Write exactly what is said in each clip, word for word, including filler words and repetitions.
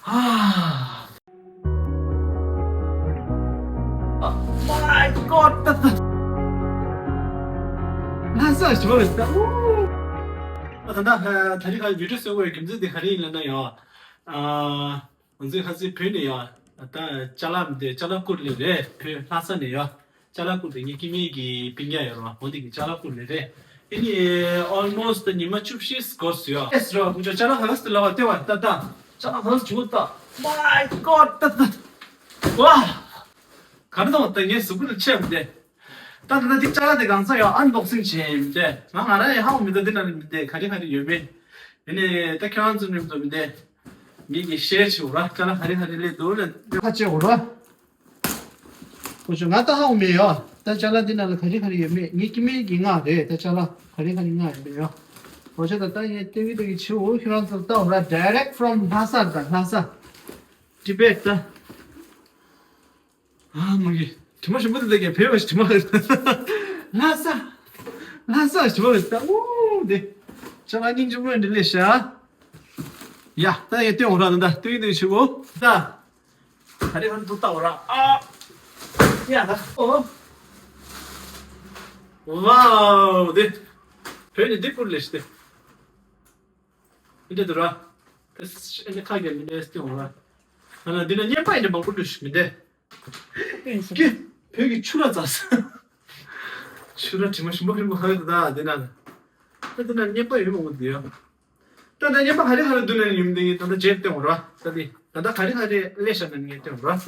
ཨ། My God, ད་ད། ལྷ་ས་ཞོར་ད། ཨོ། ད་ད་ད་རིང་ག་བི་ཌིའོ་བཟོ་དགོས་རྒྱུ་མཚན་དེ་ག་རེ་ཡིན་ལབ་ན་ཡང་། ཨ། ང་ཚོའི་ཁ་སང་བོད་ནས་ཡང་ད་ཅ་ལག་མི་འདུག་ཅ་ལག་བསྐུར་ལེ་རེད། བོད་ལྷ་ས་ནས་ཡང་ཅ་ལག་བསྐུར་ཏེ་ངའི་སྐྱེ་དམན་གྱི་སྤུན་ཀྱག་ཡོད་རེད་བ། འོ་དེ་གི་ཅ་ལག་བསྐུར་ལེ་རེད། ཨེ་ནི་almost ཉི་མ་བཅུ་བཞི་འགོར་སོང་ཡ། ཨེ་སི་ར་བ་ཅ་ལག་ག་ས་ལ་བ་ལྟེ་བ་ལྟ་ལྟ། ཅ་ལག་ག་ས་བྱུང་ལྟ། My God, ད་ད། ཝ། ག་རེ་དང་ད་ངའི་གཟུགས་པོ་ལ་ཆད་མི་འདུག་ད་ད་ད་འདི་ཅ་ལག་དེ་གང་ས་ཡང་ཨན་བོག་སིང་བྱས་མི་འདུག་ང་ང་རང་ཡང་ཧ་གོ་མི་འདུག་འདི་ནང་ལ་མི་འདུག་ག་རེ་ག་རེ་ཡོད་མེད། ཡིན་ནའི་ད་ཁྱེད་རང་ཚོ་མཉམ་དུ་མི་འདུག་ངེད་ཀྱིས་ཤེར་བྱེད་འོ་ར། ཅ་ལག་ག་རེ་ག་རེ་སླེབས་འདུག་ལ་ཁ་ཕྱེ་འོ་ར། ཁོ་ཚོ་ང་ད་ཧ་གོ་མེད་ཡ། ད་ཅ་ལག་འདི་ནང་ལ་ག་རེ་ག་རེ་ཡོད་མེད། ངའི་སྐྱེ་དམན་གྱིས་མངགས་རེད། ད་ཅ་ལག་ག་རེ་ག་རེ་མངགས་ཡོད་མེད་ཡ། ཁོ་ཚོ་ད་ལྟ་ངས་སྟོན་གྱི་སྟོན་གྱི་བྱེད་འོ། ཁྱེད་རང་ཚོར་ལྟ་འོ་ར། Direct from ལྷ་ས། ད་ལྷ་ས། Tibet ད། ཨ་མ་གི་དྲི་མ་ཞིམ་པོ་དེ་ད་གས་བེ་བ་ཞིག་དྲི་མ་ལྷ་ས། ལྷ་ས་ཞིམ་པོ་ད། ཨོ་དེ་ཅ་ལག་སྙིང་རྗེ་མོ་འདི་ལས་ཤ། ཡ་ད་ཡ་སྟོན་འོ་ར། ད་ད་སྟོན་གྱི་སྟོན་གྱི་བྱེད་འོ་ད། ག་རེ་ག་རེ་འདུག་ལྟ་འོ་ར། ཨ། ཡ་ད་ཨོ། ཝའོ་དེ། བོད་ནས་འདི་བསྐུར་ལེ་ཤ་དེ། འདི་འདུག་ར། དེ་ཨ་ནི་ཁ་གྱེས་མི་འདྲ་སྟེ་འོང་ར། ང་ལ་འདི་ན་བརྙན་པ་ཡིན་ན་མང་པོ་འདུག་ཞིག་མི་འདྲ། ཀྱེ། བོད་ཀྱི་ཕྱུ་ར་ཙག་ཙག་ཕྱུ་ར་དྲི་མ་ཞིམ་པོ་ཕིན་པོ་ཧ་གི་འདུག་ད་འདི་ན། ད་འདི་ན་བརྙན་པ་ཡོད་མང་པོ་འདུག་ཡ། ད་ད་བརྙན་པ་ག་རེ་ག་རེ་འདུག་ན་ཡིན་འདི་ད་ད་རྗེས་སྟེ་འོང་ར། ད་འདི་ད་ད་ག་རེ་ག་རེ་སླེབས་ཤག་ན་ངས་སྟེ་འོང་ར།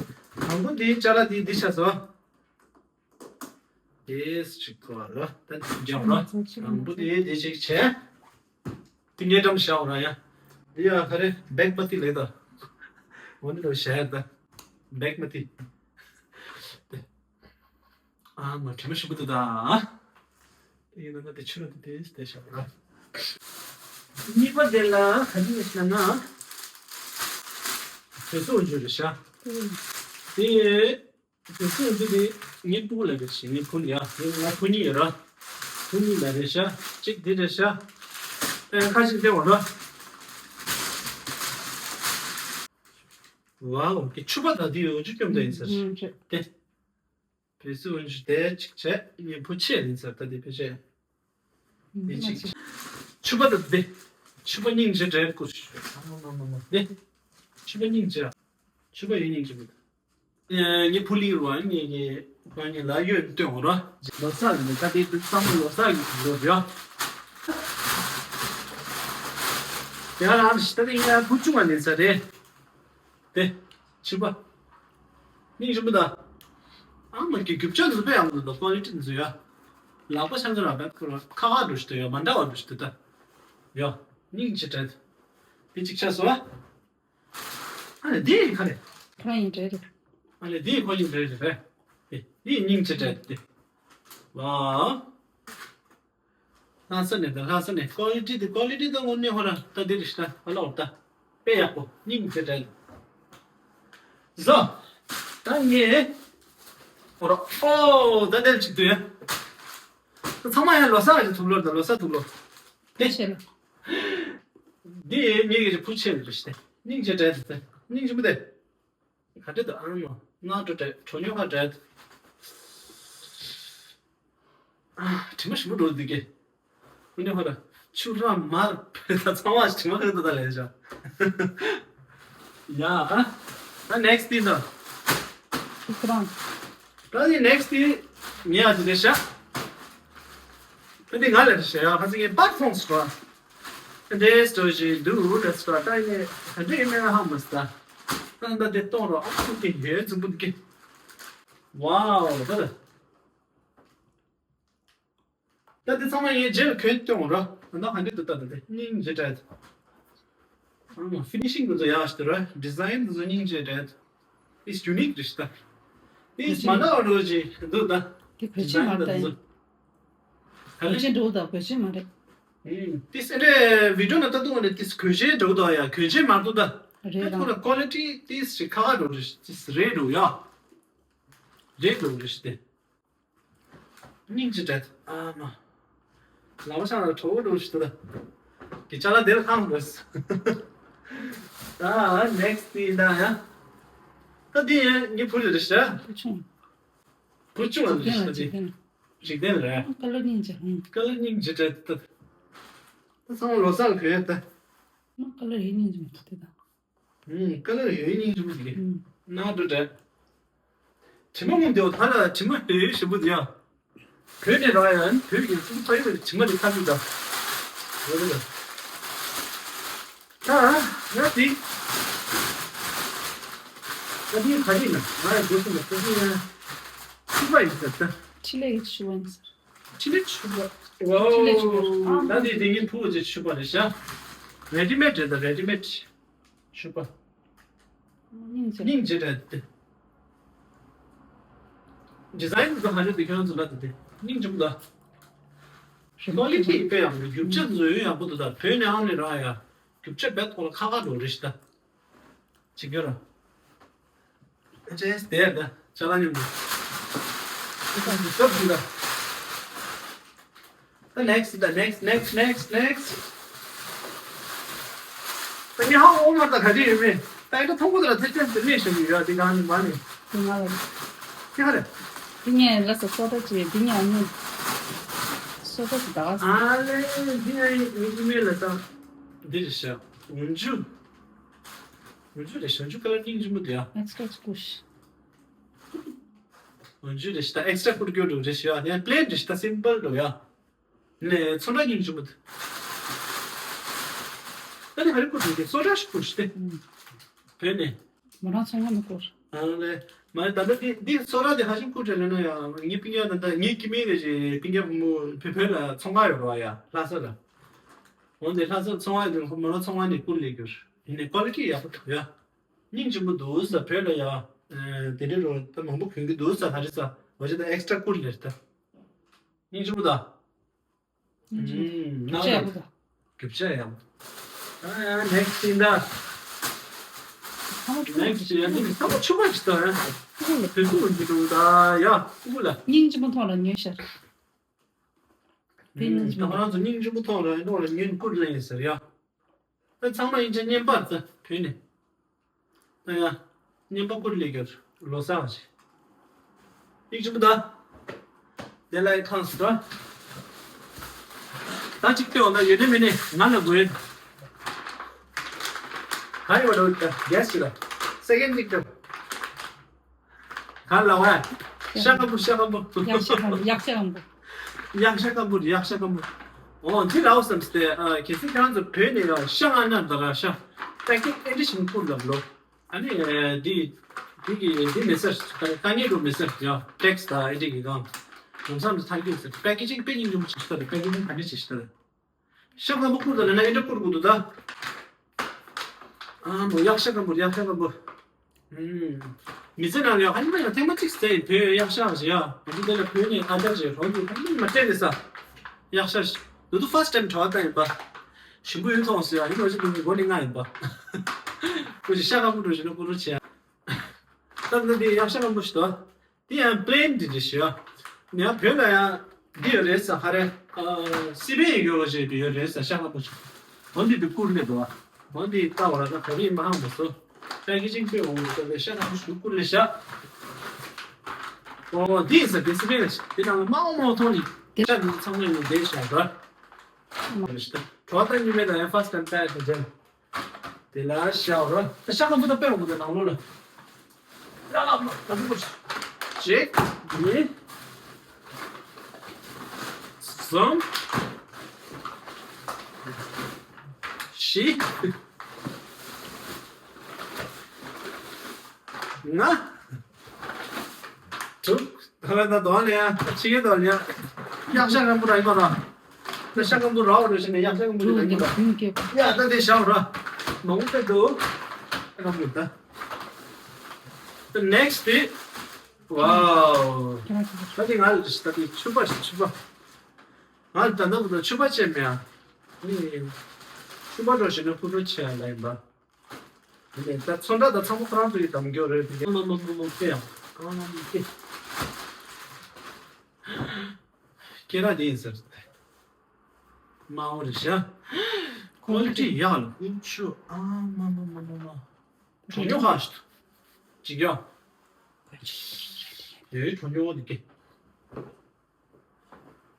དང་པོ་འདི་ཅ་ལག་འདི་འདི་ཆགས་སོ། དེས་ཅིག་གོ་ར། ད་འཇམ་ར། དང་པོ་དེ་དེ་ཅིག་བྱས། དེ་ངས་འགྲམ་བཞག་ར་ཡ། འདི་ཡ་ག་རེ་བེག་མ་ཏི་ལེ་ད། འོ་ནི་ལོ་བཞག་ད། བེག་མ་ཏི། ཨ་མ་དྲི་མ་ཞིམ་པོ་འདུག་ད། དེ་ཡིན་ན་ད་དེ་ཆུ་ར་དེ་དེ་དེ་བཞག་ར། གཉིས་པ་དེ་ལ་ག་འདི་ཡོད་ན། དེ་ཚོ་འཇུ་རེ་ཤ། དེ། དེ་ཚོ་འདི་དེ་ངའི་སྤུ་གུ་ལ་རེད་ཤི། ངའི་བུ་ལ་ཡ། ངའི་ང་བུ་གཉིས་ཡོད་ར། བུ་གཉིས་ལ་རེད་ཤ། གཅིག་དེ་རེད་ཤ། ཨེ་ཁ་ཅིག་སྟེ་འོང་ར། ཝའོ། དེ་ཕྱུ་པ་ད་དེ་འོ་ཅུ་སྐྱོམ་ད་ཡིན་ཟེར། དེ། བེ་སི་འོ་ཅུ་དེ་གཅིག་བྱས། ངའི་བུ་ཆེ་ཡིན་ཟེར་ད་དེ་ཕལ་ཆེར། དེ་གཅིག་ཕྱུ་པ་ད་དེ། ཕྱུ་པ་སྙིང་རྗེ་འདྲ་པོ་ཞིག་མ་མ་མ་མ་དེ། ཕྱུ་པ་སྙིང་རྗེ། ཕྱུ་པ་ཡིན་སྙིང་རྗེ་མོ། ངའི་བུ་ལིང་རུ་ཨ་ངའི་ངའི་ཁོ་གཉིས་ལ་ཡོད་སྟོན་འོང་ར། ལོ་གསར་ཡིན་ད་དེ་དུས་ཚང་མ་ལོ་གསར་གྱི་ལོ་རེད་ཡ། དེ་ཧ་ལམ་ཞིག་ད་དེ་ངའི་བུ་ཆུང་བ་ལེན་ས་རེད། དེ། ཕྱུ་པ། སྙིང་རྗེ་མོ་ད། ཨ་མ་གི་རྒྱུ་ཆ་འདི་ཚོ་དཔེ་ཡག་པོ་འདུག་ད་ཀོ་ལི་ཊི་འདི་ཚོ་ཡ། ལག་པ་འཆང་གི་ར་བས་ཁོ་ར་ཁ་ཁ་འགྲོ་ཞིག་ད་ཡ་མ་འདྲ་བ་འགྲོ་ཞིག་ད་ད། ཡ། སྙིང་རྗེ་དྲན། དེ་གཅིག་ཆགས་སོང་ཨ། ཨ་ནི་འདི་ཡིན་ག་རེ། ཁོ་རང་ཡིན་འདྲ་རེད། ཨ་ནི་འདི་ཡིན་ཁོ་ཡིན་འདྲ་རེད་རེད། ཨེ་འདི་ཡིན་སྙིང་རྗེ་དྲན་དེ། ཝའོ། ལྷ་ས་ནས་ད་ལྷ་ས་ནས་ཀོ་ལི་ཊི་དེ་ཀོ་ལི་ཊི་ད་དངོས་གནས་ཧོ་ར་ད་འདི་རེད་ཤི་ད་ཨ་ལ་འོ་ད། དཔེ་ཡག་པོ་སྙིང་རྗེ་དྲན། བཟོ། ད་ངས། ཨོ་ར་ཨོ་ད་འདིར་ཅིག་འདུག་ཡ། ད་ཚང་མ་ཡང་ལོ་གསར་གྱི་ཐུགས་ལོར་དང་ལོ་གསར་ཐུགས་ལོར། དེ། ཤེས་ལ། འདི་ངེད་ཀྱི་བུ་ཆེ་བའི་རེད་ཤི་སྙིང་རྗེ་དྲན་དེ་སྙིང་རྗེ་མོ་དེ། ག་འདྲ་འདུག་ཨ་མ། ང་འགྲོ་དྲན་གྲོ་ཉོ་ག་དྲན། ཨ། དྲི་མ་ཞིམ་པོ་འགྲོ་འདུག་གས། ཨ་ནི་ཧོ་ད། ཆུ་ར་མར་ད་ཚང་མ་དྲི་མ་ག་འདུག་ད་ལས་བྱ། ཡ་ཨ། ད་ནེག་སི་ཊི་དེ་ད། ཁྱེད་རང་། ད་ནི་ནེག་སི་ཊི་དེ་ངས་ཨ་ཅི་ལས་བྱ། ད་དེ་ང་ལས་བྱ་ཡ་ཁ་ཚིག་ངས་པར་ཐོངས་སོ། འདྲེ་སྟོ་ཞིག་འདུག་རེད་སོ། ད་ངས་ག་འདྲ་ཡིན་མིན་ཧ་མ་སི་ད། ད་ད་དེ་གཏོང་རོགས་ཨ་ཁུ་དེ་ཡོད་རྫུན་པོ་འདུག་གས། ཝའོ་ད་ད། ད་དེ་ཚང་མ་ངས་རྗེས་ལ་གོན་སྟོན་འོང་ར། ད་ལྟ་ག་འདྲ་འདུག་ད་ད་དེ་སྙིང་རྗེ་དྲན། ཨ་མ་ཕི་ནི་ཤིང་དེ་ཚོ་ཡག་ཤི་ད་ར། ཌི་ཛའིན་དེ་ཚོ་སྙིང་རྗེ་དྲན། It's unique རེད་ཤི་ད། It's མ་འདྲ་བ་འགྲོ་ཅིག་འདུག་ད། དེ་བོད་ཆས་མ་རེད་ད་ཡིན། བོད་ཆས་འགྲོ་ད་བོད་ཆས་མ་རེད། ཨུམ། དེ་སེ་རེ་བི་ཌིའོ་ན་ལྟ་འདུག་ནས་དེ་གོས་ཆེན་འགྲོ་ད་ཡ་གོས་ཆེན་མ་འདུག་ད། རེད་ད་ཁོ་ལ་ཀོ་ལི་ཊི་དེ་ཞིག་ཁ་ཁ་འགྲོ་རེད་དེ་རེད་འགྲོ་ཡ། རེད་འགྲོ་རེད་ཤི་དེ། སྙིང་རྗེ་དྲན། ཨ་མ། ལག་པ་ཆང་ལ་གྲོགས་འགྲོ་ཞིག་ད། གི་ཅ་ལག་དེར་ཁང་དགོས། ད་next དེ་ཡིན་ད་ཡ། ད་དེ་ཡིན་ངའི་བུ་རེད་ཤག་བུ་ཆུང་། བུ་ཆུང་ལ་རེད་ཤག་དེ། འཇིག་རྟེན་ལ་རེད། ཀ་ལར་སྙིང་རྗེ། ཧུམ། ཀ་ལར་སྙིང་རྗེ་དྲགས་ད། ད་ཚང་མ་ལོ་གསར་ལ་གོན་ཡ་ད། མ་ཀ་ལར་ཡིན་སྙིང་རྗེ་མོ་དེ་ད། ཧུམ། ཀ་ལར་ཡོད་སྙིང་རྗེ་མོ་དེ་གི། ཧུམ། ན་འགྲོ་དྲ། དྲི་མ་ངོམ་དེའོ་ད་ལ་དྲི་མ་ཡོད་ཞེ་པོ་དེ་ཡ། བོད་ནས་རག་ཡ་ཡིན། བོད་ཀྱི་ཚུགས་ཕ་ཡུལ་ལ་དྲི་མ་དེ་ཁ་ཐུག་ད། ཡོད་རེད་ད། ད་ང་དེ། ད་དེ་ག་རེ་ཡིན་ན་ང་ཡ་སྒོ་སུ་ལ་ཁོ་ཚོ་ཡ། ཕྱུ་པ་ཡིན་ཟེར་ད། ཕྲིན་ལས་ཀྱི་ཕྱུ་པ་ཡིན་ཟེར། ཕྲིན་ལས་ཕྱུ་པ། ཝའོ། ཕྲིན་ལས་ཕྱུ་པ། ད་དེ་དེ་ངའི་བུ་ཅིག་ཕྱུ་པ་རེད་ཤག་རེ་ཌི་མེཌ་རེད་ད་རེ་ཌི་མེཌ། ཕྱུ་པ། སྙིང་རྗེ། སྙིང་རྗེ་རེད་དེ། ཌི་ཛའིན་དེ་ཚོ་ཧ་ཅང་དེ་ཁྱོད་རང་ཚོ་ལ་དེ་དེ་སྙིང་རྗེ་མོ་ད། ཀོ་ལི་ཊི་དཔེ་ཡག་པོ་རྒྱུ་ཆ་བཟོ་ཡུན་ཡག་པོ་འདུག་ད་བོད་ནས་ཨང་ནས་རག་ཡ། རྒྱུ་ཆ་བེད་ཐོག་ལ་ཁ་ཁ་འགྲོ་རེ་ཞིག་ད། ཅིག་ཡོད་ར། ཨ་ཅེ་དེ་ད་ཅ་ལག་མཉམ་དུ། ད་next ད་next next next next ད་ངས་ཧ་འོ་མ་ད་ག་རེ་ཡོད་མེད་ད་ཨེ་ད་མཐོང་གོ་ད་ལ་ཐེ་ཐེ་ཟེར་ནས་བཤད་ཀྱི་ཡོད་དེ་གང་ནས་མ་ནས། དེ་ང་ལ། དེ་ག་རེད། དེ་ངས་ལ་ས་སོ་ད་ཅེ་དེ་ངས་ཨ་ནི། སོ་ད་ཅེ་ད་ག་ས། ཨ་ལེ་དེ་ངས་ངའི་ཨི་མེལ་ལ་ད། འདི་རེད་ཤག་འོན་ཇུ། འོན་ཇུ་རེད་ཤག་འཇུ་ཀ་ལར་སྙིང་རྗེ་མོ་དེ་ཡ། ཨེག་སི་ཊ་ཅིག་བསྐུར་ཤག་འོན་ཇུ་རེད་ཤག་ད་ཨེག་སི་ཊ་བསྐུར་རྒྱུ་འགྲོ་རེད་ཤག་ཡ་ཡང་པི་ལེན་རེད་ཤག་ད་སིམ་པལ་འགྲོ་ཡ། ནས་ཚོན་ཁྲ་སྙིང་རྗེ་མོ་དེ། ད་ནི་ཧ་རི་བསྐུར་འགྲོ་དེ་སོ་ད་ཅིག་བསྐུར་ཤག་དེ། བོད་ནས། མོ་རང་ཚོང་ཁང་ནས་བསྐུར། ཨ་ལེ། མ་ད་ལྟ་འདི་འདི་སོ་ར་དེ་ཧ་ཅང་བསྐུར་དྲན་ན་ཡང་ངའི་སྤུན་ཀྱག་ད་ལྟ་ངའི་ཀི་མི་རེ་ཞིག་སྤུན་ཀྱག་བུ་མོ་བོད་བོད་ལ་ཚོང་ཁང་ཡོད་རེད་བ་ཡ་ལྷ་ས་ལ། འོན་ཏེ་ལྷ་ས་ཚོང་ཁང་དེ་ཁོ་མོ་རང་ཚོང་ཁང་ནས་བསྐུར་ལས་རྒྱུར་ཡིན་ནས་ཀོ་ལི་ཊི་ཡག་པོ་འདུག་ཡ། སྙིང་རྗེ་མོ་འདུག་ས་བོད་ལ་ཡ། དེ་འདྲའི་རོ་ད་མང་པོ་གྱོན་གྱི་འདུག་ས་ཧ་རི་ས་འོ་ཅེ་ད་ཨེག་སི་ཊ་བསྐུར་ལས་རེད་ད། སྙིང་རྗེ་མོ་ད། རྒྱུ་ཆ་ཡག་པོ་དང་། རྒྱུ་ཆ་ཡག་པོ། ཨ་ཡ་ནེག་སི་ཡིན་ད། ཚང་མ་ཕྱུ་པ་ནེག་སི་ཡིན་ད་ཚང་མ་ཕྱུ་པ་ཞིག་དང་ཡ། ཕྱུ་པ་ལ་དུས་ཚོད་འདི་འདུག་ད་ཡ་ཕྲུ་གུ་ལ། སྙིང་རྗེ་མོ་ཐོག་ལ་ཉོས་ཤར། དེ་སྙིང་རྗེ་མོ་ད་ང་རང་ཚོ་སྙིང་རྗེ་མོ་ཐོག་ལ་ཡིན་ཐོག་ལ་ཉོས་བསྐུར་ལེན་ཡིན་ཟེར་ཡ། ད་ཚང་མ་ཡིན་ཆ་བརྙན་པར་ད་བོད་ནས། ཨ་ཡ། བརྙན་པར་བསྐུར་ལས་ཀྱི་ལོ་གསར་བ་ཞིག་སྙིང་རྗེ་མོ་ད། དེ་ལ་ཡི་ཁང་སུ་ད། ད་གཅིག་སྟེར་འོང་ད་ཡོད་ནི་མིན་ནི་ང་ལ་དགོས་ཡོད། ག་ཡོད་འགྲོ་ད་རྒྱས་ཞིག་ལ། སེ་ཀེན་གཅིག་སྟེར། ག་ལ་བ། ཤ་སྐམ་པོ་ཤ་སྐམ་པོ། ཡག་ཤ་སྐམ་པོ་ཡག་ཤ་སྐམ་པོ། ཡག་ཤ་སྐམ་པོ་ཡག་ཤ་སྐམ་པོ། འོ་འདི་ར་བ་བསམ་སྟེ་ཨ་གལ་སྲིད་ཁྱེད་རང་ཚོ་བོད་ནས་ཡང་ཤ་མངགས་ན་ད་ག་ཤ། པེ་ཀེ་ཇི་ཨེ་འདྲ་ཞིག་བསྐུར་ལབ་ལོ། ཨ་ནི་འདི་འདི་གི་འདི་མི་ཟེར་དཀའ་ངལ་འགྲོ་མི་ཟེར་ཡང་ཊེག་སི་དང་ཨེ་འདྲ་གི་གང་། ལམ་སང་དུ་ཐག་གཅོད་ཟེར་པེ་ཀེ་ཇིང་དཔེ་སྙིང་རྗེ་མོ་ཞིག་ཤེས་ད་རེད། པེ་ཀེ་ཇིང་ག་འདྲ་ཞིག་ཤེས་ད་རེད། ཤ་སྐམ་པོ་བསྐུར་དང་ལབ་ན་ཨེ་འདྲ་བསྐུར་དགོས་འདུག་ད། ཨ་མོ་ཡག་ཤ་སྐམ་པོ་ཡག་ཤ་སྐམ་པོ། ཨུམ། མི་ཚེ་ནང་ལ་ཡང་ཧ་ནི་མ་ཡང་ཐེངས་མ་གཅིག་ཟེར་ཡིན་བོད་ཡག་ཤ་ཞེས་ཡ། འདི་དེ་ལ་བོད་ནས་ཨ་ཅག་ཅེས་རོགས་ཀྱིས་ཧ་ནི་མ་སྤྲད་རེད་ས། ཡག་ཤ་ཞེས། དུ་དུ་ཕར་སི་ཊའིམ་དྲ་བ་བཏང་ཡིན་པ། ཞིམ་པོ་ཡོད་མཐོང་ཟེར་ཡ་ཡིན་ནོ་ཅི་མི་མགོ་ནས་ང་ཡིན་པ། ཁོ་ཅིག་ཤ་སྐམ་པོ་འགྲོ་བཞིན་ན་ཀུ་རུ་བྱེད་ཡ། ད་ནི་འདི་ཡག་ཤ་སྐམ་པོ་ཞིག་འདུག་དེ་ཡང་པི་ལེན་འདི་འདྲ་ཞིག་ཡ། ཡང་བོད་ལ་ཡང་འདི་ཡོད་རེད་ས་ཧ་རེ། སི་པན་ཡོད་རེད་ས་ཤ་སྐམ་པོ་ཞིག་འོ་འདི་འདི་བསྐུར་ནས་འདུག་འོ་འདི་ལྟ་བ་ལ་ད་ག་རེ་མ་ཧང་མ་སོ། པེ་ཀེ་ཇིང་དཔེ་འོང་འདུག་པས་ཤ་སྐམ་པོ་ཞིག་བསྐུར་ལས་ཤ། འོ་འདི་ས་དེ་སི་པན་ལ་ཞིག་དེ་ནང་ལ་མང་མང་མཐོང་ནི། ཤ་འདི་ཚང་མ་ཡོད་བསྡད་ཤག་འདུག་དྲོ་ཐང་ཉི་མའི་ད་ཡང་ཕ་སི་ཊའིམ་ད་ཡང་དེ་འདྲ། དེ་ལ་ཤ་ར། ད་ཤ་སྐམ་པོ་ད་དཔེ་རུ་མི་འདུག་ནང་ལོགས་ལ། ཡ་ལ་ད་འདུག་གཅིག་གཉིས། གསུམ། བཞི། ལྔ། དྲུག་ད་ལ་ད་དོ་ནས་ཡ་ཕྱི་གེ་དོ་ནས་ཡ། ཡག་ཤ་སྐམ་པོ་ར་ཡིན་པ་དང་། ད་ཤ་སྐམ་པོ་ར་བ་རུ་ཕྱིན་ནས་ཡག་ཤ་སྐམ་པོ་ར་ཡིན་པ་དང་། ཡ་ད་དེ་ཤ་ར། མང་པོ་འདུག་ཤ་སྐམ་པོ་ད། ད་ནེག་སི་ཊི་དེ། ཝའོ། ད་དེ་ང་ལ་ད་དེ་ཕྱུ་པ་ཞིག་ཕྱུ་པ། ང་ལ་ད་ལྟ་བུ་ད་ཕྱུ་པ་བྱས་མེད་ཨ། ནི། ཕྱུ་པ་འགྲོ་ཞིག་ན་ཕུ་ཕུ་བྱས་ལ་ཡིན་པ། ད་ཚོན་ཁྲ་དང་ཚང་མ་ཁོ་རང་ཚོ་ཡི་དམ་རྒྱུ་རེད་དེ། མ་མ་མ་མ་ཁེ་ཡང་ཨང་ཁེ། ཁེ་ར་དེ་ཡིན་ཟེར། མ་འོ་རེད་ཤག་ཀོ་ལི་ཊི་ཡག་ལ་ཀུན་ཆུ་ཨ་མ་མ་མ་མ་མ། གྲོ་ཉོ་ཁ་ཞིག་ཅིག་ཡ། ཡོའི་གྲོ་ཉོ་འདི་གི།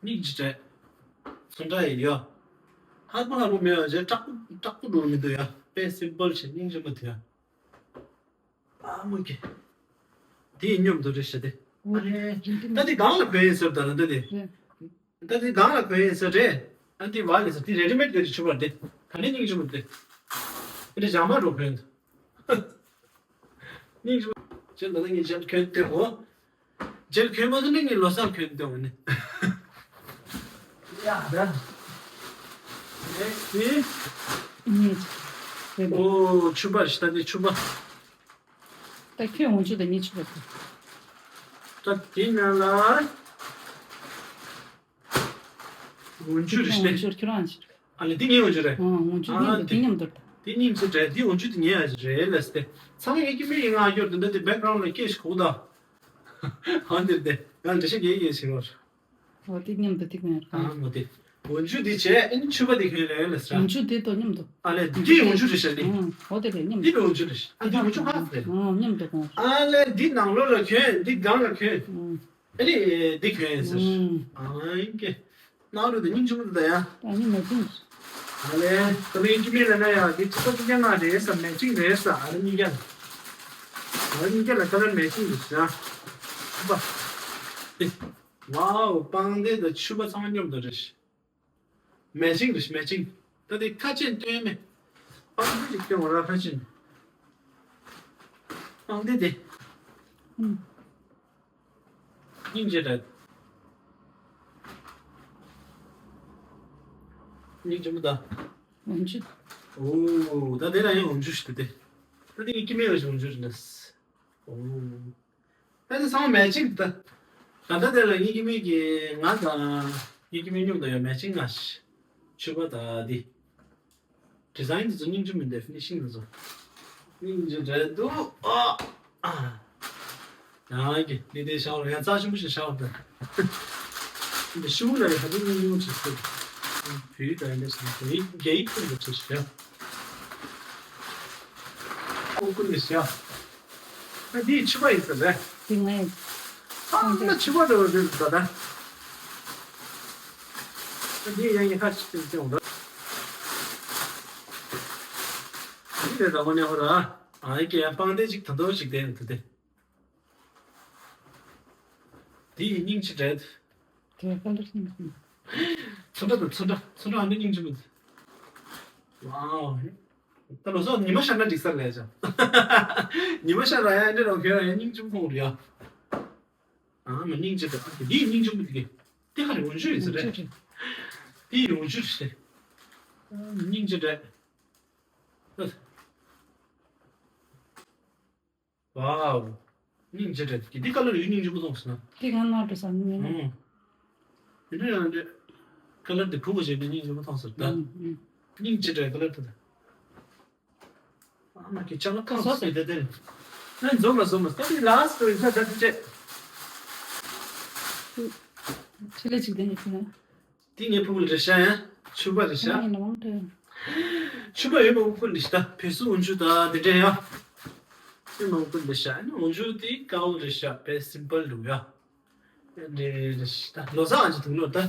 མིག་ཅི་བྲེ། ཚོན་ཁྲ་ཡི་ཡ། ཧར་པོ་ཧར་པོ་མེད་པ་བྱས་དྲག་པོ་དྲག་པོ་འགྲོ་མི་འདུག་ཡ། དཔེ་སིམ་པལ་བྱས་སྙིང་རྗེ་མོ་དེ་ཡ། ཨ་མོ་གི། དེ་ཡི་སྙོམས་འདུག་རེད་ཤ་དེ། ཨ་ལེ། ད་དེ་གང་ལ་གོན་ཡིན་ཟེར་ད་ལ་འདི་དེ། ད་དེ་གང་ལ་གོན་ཡིན་ཟེར་རེད། ཨ་དེ་བ་ལས་ཟེར་དེ་རེ་ཌི་མེད་གི་རེད་ཕྱུ་པ་དེ། ད་ནི་སྙིང་རྗེ་མོ་དེ། དེ་འདྲ་བྱ་མ་འགྲོ་གོན་འདུག་སྙིང་རྗེ་མོ། ཅེ་ད་ལ་ངས་ཅེ་གོན་དེ་འོ། རྗེས་ཁོས་མ་ཟིན་ནི་ངའི་ལོ་གསར་ཁོས་འདོན་ནི། ཡ་ད། ནེགསི་ཊི་ནི། གཉིས། རེད་པ། ཨོ་ཕྱུ་པ་ཞིག་ད་ནི་ཕྱུ་པ། ད་ཁྱོད་འོ་ཆུ་དང་གཉིས་ཕྱུ་པ་དེ། ད་དེ་ནང་ལ། འོ་ཆུ་རེད་ཤག་འོ་ཆུ་ཁྱོད་རང་ཞིག་ཨ་ལེ་འདི་ངའི་འོ་ཆུ་རེད། ཨང་འོ་ཆུ་ཨ་འདི་འདི་དེ་མཉམ་དུ་རེད། འདི་སྙིང་རྗེ་རེད། འདི་འོ་ཆུ་འདི་ངའི་ཨ་ཅེ་རེད་ལས་ཏེ། ཚང་མ་ངའི་སྐྱེ་དམན་ཡིན་ང་སྐྱོར་དེ་འདྲ་དེ་བེག་གྷ་རའུན་ཌ་ལ་སྐད་ཞིག་གོ་ད། ཨ་འདིར་དེ་ང་འདྲ་ཤག་གེ་གེ་ཞིག་རོ། འོ་འདི་མཉམ་དུ་འདི་ངའི་ཨ་འོ་དེ། འོ་ཆུ་འདི་བྱས་ཨ་ནི་ཕྱུ་པ་འདི་ཁྱོད་རེད་ལས་ཟེར། འོ་ཆུ་འདི་དོ་མཉམ་དུ། ཨ་ལེ་འདི་འོ་ཆུ་རེད་ཤག་འདི། ཨང་འོ་དེ་རེད་མཉམ་འདི་དུ། འོ་ཆུ་རེད་ཤག་ཨ་འདི་འོ་ཆུ་ཧ་རེད། ཨང་མཉམ་དུ་གོ། ཨ་ལེ་འདི་ནང་ལོགས་ལ་ཁྱོད་འདི་སྒང་ལ་ཁྱོད། ཨང་། ཨ་ནི་འདི་གྱོན་ཡིན་ཟེར། ཨང་། ཨ་ཡིན་གྱི། ནང་རུ་དེ་སྙིང་རྗེ་མོ་འདུག་ད་ཡ། ཨ་ནི་མེ་ཅིང་། ཨ་ལེ། ད་ལོ་ཡིན་གྱི་མིན་ལ་ན་ཡ་འདི་ཁྲི་ཚོ་བཅོ་ལྔ་རེད་ས་མེ་ཅིང་རེད་ས་ཨ་རི་གཉིས་ཀ་ལ། ཨ་རི་གཉིས་ཀ་ལ་ཁ་ལར་མེ་ཅིང་རེད་ཤག་ཨ་པ། ཨེ། ཝའོ་པང་གདན་དང་ཕྱུ་པ་ཚང་མ་མཉམ་དུ་རེད། མེ་ཅིང་རེད་མེ་ཅིང་། ད་དེ་ཁ་ཆེན་སྟོན་མེ། པང་གདན་ཅིག་སྟོན་འོ་ར་ཁ་ཆེན། པང་གདན་དེ། ཨང་། སྙིང་རྗེ་རེད། སྙིང་རྗེ་མོ་ད། འོ་ཆུ། ཨོ། ད་དེ་ལ་ཡང་འོ་ཆུ་ཞིག་དེ། ད་དེ་ངའི་སྐྱེ་དམན་ལ་ཞིག་འོ་ཆུ་རེད་ན། ཨོ། ད་དེ་ཚང་མ་མེ་ཅིང་ད། ད་ད་དེ་ལ་ངའི་སྐྱེ་དམན་གྱི་ང་དང་། ངའི་སྐྱེ་དམན་མཉམ་དུ་ཡོད་མེ་ཅིང་ང་ཞིག་ཕྱུ་པ་ད་དེ། ཌི་ཛའིན་འདི་ཚོ་སྙིང་རྗེ་མི་འདུག་ཕི་ནི་ཤིང་འདི་ཚོ། སྙིང་རྗེ་རེད་འདུག་ཨ། ཨ། ཡང་གི་འདི་དེ་ཤའོ་ར་ཡང་རྩ་ཆེན་པོ་ཞིག་ཤའོ་ར། འདི་ཤུ་ལ་ཡང་ཧ་ཏུ་སྙིང་རྗེ་ཞིག་འདུག་བུའི་ད་ཡང་འདི་ཞིག་འདི་རྒྱ་ཡིག་ཐུན་འདི་ཚོ་ཞིག་ཡང་། ཨོ་ཀུན་འདི་ཞིག་ཡང་། ཨ་འདི་ཕྱུ་པ་ཡིན་ས་རེད། འདི་ངའི། ཨ་ན་ཕྱུ་པ་འདྲ་བ་འདི་འདྲ་ད། ཨ་འདི་ཡང་ཡིན་ཁ་ཞིག་ཏུ་ཡོང་ད། འདི་ལས་ད་མ་ནས་ཧོ་ར། ཨ་ཡི་གེ་ཡང་པང་གདན་ཅིག་ད་དོ་ཞིག་ལྡན་འདུག་སྟེ། འདི་ཡི་སྙིང་རྗེ་རེད། དེ་ཁ་ལར་སྙིང་རྗེ། ཚོན་ཁྲ་དང་ཚོན་ཁྲ་ཚོན་ཁྲ་ཨ་འདི་སྙིང་རྗེ་མོ། ཝའོ། ད་ལོ་སོ་ཉི་མ་ཤར་ན་འགྲིག་ས་ལས་ཅང་། ཉི་མ་ཤར་ར་ཡ་འདི་རོ་ཁྱོད་ར་ཡ་སྙིང་རྗེ་མོ་ཡ། ཨ་མ་སྙིང་རྗེ་རེད། ཨ་འདི་ཡི་སྙིང་རྗེ་མོ་འདི་གི། འདི་ཁ་རེ་འོ་ཆུ་ཡིན་ས་རེད། འོ་ཆུ་རེད། འདི་ཡི་འོ་ཆུ་རེད། ཨ་སྙིང་རྗེ་རེད། ཝའོ། སྙིང་རྗེ་རེད། འདི་ཁ་ལར་ཡོད་སྙིང་རྗེ་མོ་མཐོང་སོང་ན། འདི་ང་ནོར་འགྲོ་ས་མིན་ན། ཨང་། འདི་འདྲ་ཡང་འདྲ། ཁ་ལར་འདི་ཕུག་པ་བྱས་ནས་སྙིང་རྗེ་མོ་མཐོང་སོང་ད། ཨང་ཨང་། སྙིང་རྗེ་རེད་ཁ་ལར་འདི་ད། ཨ་མ་གི་ཅག་ལ་ཁག་སོ་སོ་དེ་དེ། ཨ་འཛོམས་ལ་འཛོམས་ལ་ད་འདི་ལ་སི་ཊི་རེད་ད་ད་དེ་བྱས། ཕྱི་ལས་ཅིག་དེ་ནས་ཕྱི་ལ། འདི་ངའི་ཕུ་བོ་རེད་ཤག་ཡ། ཕྱུ་པ་རེད་ཤག་ཕྱུ་པ་ཡོད་མ་ཕུ་བོ་རེད་ཤག་ད་ཕེ་སུ་འོ་ཆུ་ད་འདི་འདྲ་ཡ། ཡོད་མ་ཕུ་བོ་རེད་ཤག་ཨ་ནི་འོ་ཆུ་འདི་ཀའོ་རེད་ཤག་དཔེ་སིམ་པལ་འདུག་ཡ། འདི་རེད་ཤག་ད་ལོ་གསར་ཨ་ཅི་འདུག་ལོ་ད།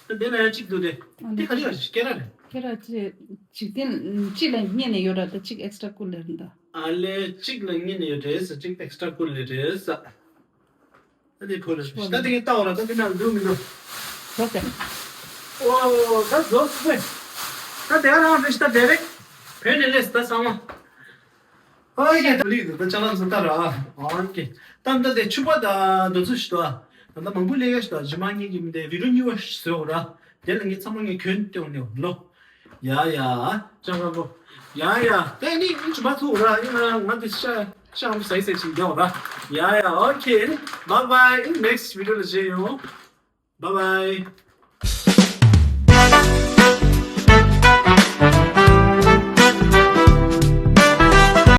ད་འདི་ན་ཡ་གཅིག་འདུག་དེ། འདི་ག་རེ་ཡ་ཤི་ཀེ་ར་རེད། ཀེ་ར་ཅི་འཇིག་རྟེན་གཅིག་ལ་གཉིས་ནས་ཡོད་ར་ད་གཅིག་ཨེག་སི་ཊྲ་ཀུ་ལེ་རེད་ད། ཨ་ལེ་གཅིག་ལ་གཉིས་ནས་ཡོད་རེད་ས་གཅིག་ཨེག་སི་ཊྲ་ཀུ་ལེ་རེད་ས། ད་དེ་ཕོ་ལ་ཤི་ད་དེ་ངས་ལྟ་འོ་ར་ད་དེ་ན་འདུག་མི་འདུག་ལོ་ཟེར། ཨོ་ད་ལོ་ཟེར། ད་དེ་རང་རེ་ཤི་ད་དེ་རེད། བོད་ནས་ལས་ད་ཚང་མ། ཨོ་ཡེ་ད་ལི་འདུག་ད་ཅ་ལག་ཚོ་ལྟ་ར། ཨོ་ཀེ། ད་ད་དེ་ཕྱུ་པ་ད་འདུག་ཚུལ་ཞིག་ཏུ་ཨ། ད་ད་མང་པོ་ལས་ཀ་ཞིག་ཏུ་ཨ་ཇི་མ་ངེད་ཀྱི་མི་དེ་བི་རུ་ཉུ་བ་ཞིག་བཟོས་འོ་ར། དེ་ལ་ངས་ཚང་མ་ངས་གྱོན་སྟེ་འོ་ནས་ལོ། ཡ་ཡ། ཅང་ར་ལོ། ཡ་ཡ། དེ་ནི་ཨིན་ཅི་མ་ཐུག་ར་ཨིན་ང་ང་དེ་ཤ་ཤ་ཧམ་སའི་སའི་ཞིག་རྒྱག་ར། ཡ་ཡ། ཨོ་ཀེ། Bye bye. In next video ལ་མཇལ་ཡོང་། Bye bye.